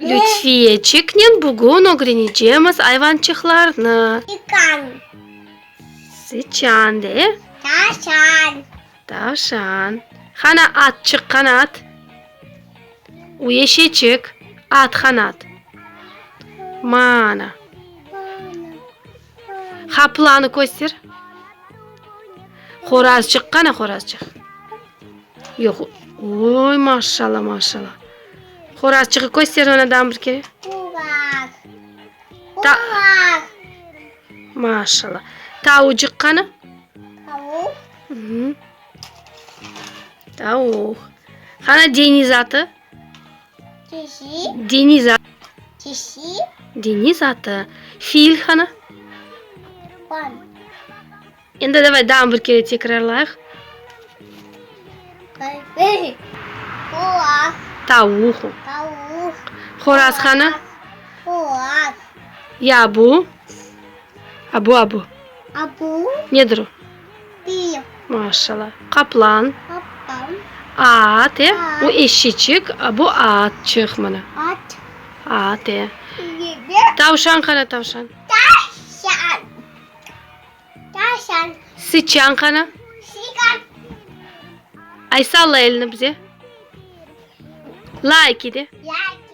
Lütfiyeçiknen bugün ögrenecemiz ayvançıqlarnı. Sıçan. Sıçan, de. Tavşan. Tavşan. Qana atçıq, qana at? U eşeçik. At, qana at? Mana. Qaplanı köster. Horazçıq, qana horazçıq? Yoq. Oy, maşallah, maşallah. Horazçığı köster ona daa bir kere. Horaz. Ta Horaz. Maşallah. Tavucıq qana? Tavuq. Hı. Tavuq. Qana deñiz atı? Kişi. Deñiz atı. Kişi. Deñiz atı. Fil qana? Pan. Endi davay daa bir kere tekrarlayıq. Horaz. Tavuq. Tavuq. Horaz qana? Horaz. Ya bu? A bu, a bu? A bu? Nedir o? Fil. Maşallah. Qaplan. Qaplan. At, e? O eşeçik, a bu atçıq mına. At. At, e. Tavşan qana, tavşan? Tavşan. Tavşan. Sıçan qana? Sıçan. Ay, salla elini bize. Layki de. Layki.